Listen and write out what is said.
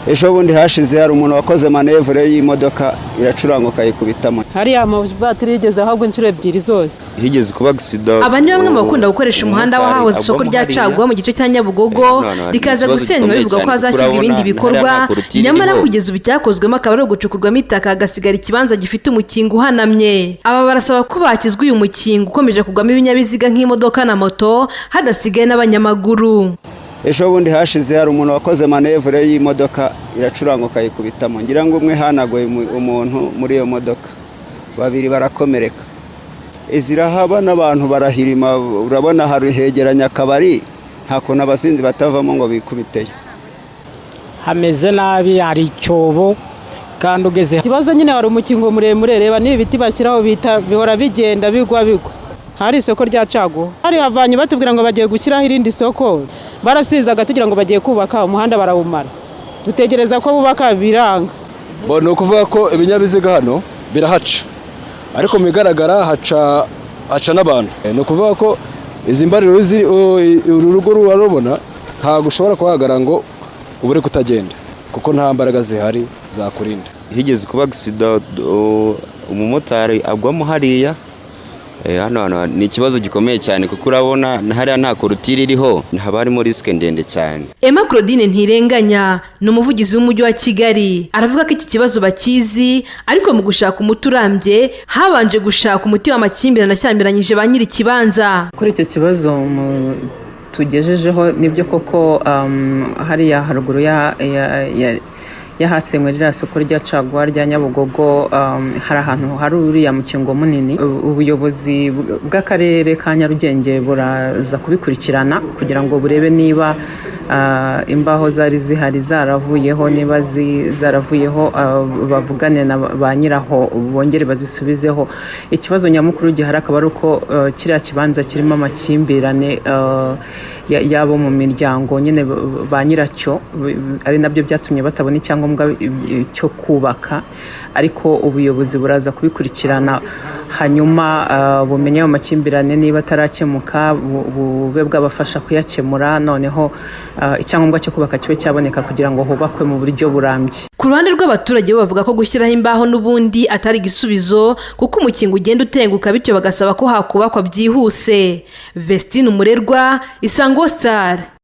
Ejo bundi hashize hari umuntu wakoze manœuvre y'imodoka iracuranga ukayikubitamo. Hariya amavatiri yigeze ahagwa inshuro ebyiri zose. Higeze kuba accident. Aba ni bamwe mu bakunda gukoresha umuhanda w'ahahoze isoko rya Caguwa mu gice cya Nyabugogo, rikaza gusenywa bivuga ko hazashyirwa ibindi bikorwa. Nyamara kugeza ubu icyakozwemo akaba ari ugucukurwamo itaka, hagasigara ikibanza gifite umukingo uhanamye. Aba barasaba ko bakizwa uyu mukingo ukomeje kugwamo ibinyabiziga nk'imodoka na moto, hadasigaye n'abanyamaguru. Ejo bundi hashize hari umuntu wakoze manœuvre y'imodoka iracuranga ukayikubitamo. Ngira ngo umwe hanagoye umuntu muri iyo modoka, babiri barakomereka. Zirahaba n'abantu barahirima. Urabona hari hegeranya akabari, nta kuntu abasinzi batavamo ngo bikubiteyo. Hameze nabi, hari icyobo kandi ugeze Ikibazo nyine, hari umukingo muremure. Reba n'ibi biti bashyiraho bita bihora bigenda bigwa bigwa. Hari isoko rya Caguwa, hari havanye batubwira ngo bagiye gushyiraho irindi soko. Barasizaga tugira ngo bagiye kubaka umuhanda, barawumara. Dutegereza ko bubaka, biranga. Ni ukuvuga ko ibinyabiziga hano birahaca, ariko mu bigaragara haca haca n'abantu. Ni ukuvuga ko izi mbariro, uru rugo rurarubona, ntabwo ushobora kuhahagarara ngo ubure kutagenda, kuko nta mbaraga zihari zakurinda. Higeze kuba accident, umumotari agwamo hariya. Hano hantu ni ikibazo gikomeye cyane, kuko urabona hariya nta clôture iriho, haba harimo risque ndende cyane. Emma Claudine Ntirenganya ni umuvugizi w'Umujyi wa Kigali. Aravuga ko iki kibazo bakizi, ariko mu gushaka umuti urambye habanje gushaka umuti w'amakimbirane ashyamiranyije ba nyiri ikibanza. Kuri icyo kibazo tugejejeho, nibyo koko, hariya haruguru y'ahasenywe ririya soko rya Caguwa rya Nyabugogo, hari ahantu hari uriya mukingo munini. Ubuyobozi bw'Akarere ka Nyarugenge buraza kubikurikirana kugira ngo burebe niba imbaho zari zihari zaravuyeho. Niba zaravuyeho, bavugane na ba nyiraho bongere bazisubizeho. Ikibazo nyamukuru gihari akaba ari uko kiriya kibanza kirimo amakimbirane y'abo mu miryango nyine ba nyiracyo, ari nabyo byatumye batabona icyangombwa cyo kubaka. Ariko ubuyobozi buraza kubikurikirana, hanyuma bumenye ayo makimbirane niba atarakemuka, bube bwabafasha kuyakemura, noneho icyangombwa cyo kubaka kibe cyaboneka kugira ngo hubakwe mu buryo burambye. Ku ruhande rw'abaturage, bo bavuga ko gushyiraho imbaho n'ubundi atari igisubizo, kuko umukingo ugenda utenguka, bityo bagasaba ko hakubakwa byihuse. Vestine Umurerwa, Isango Star.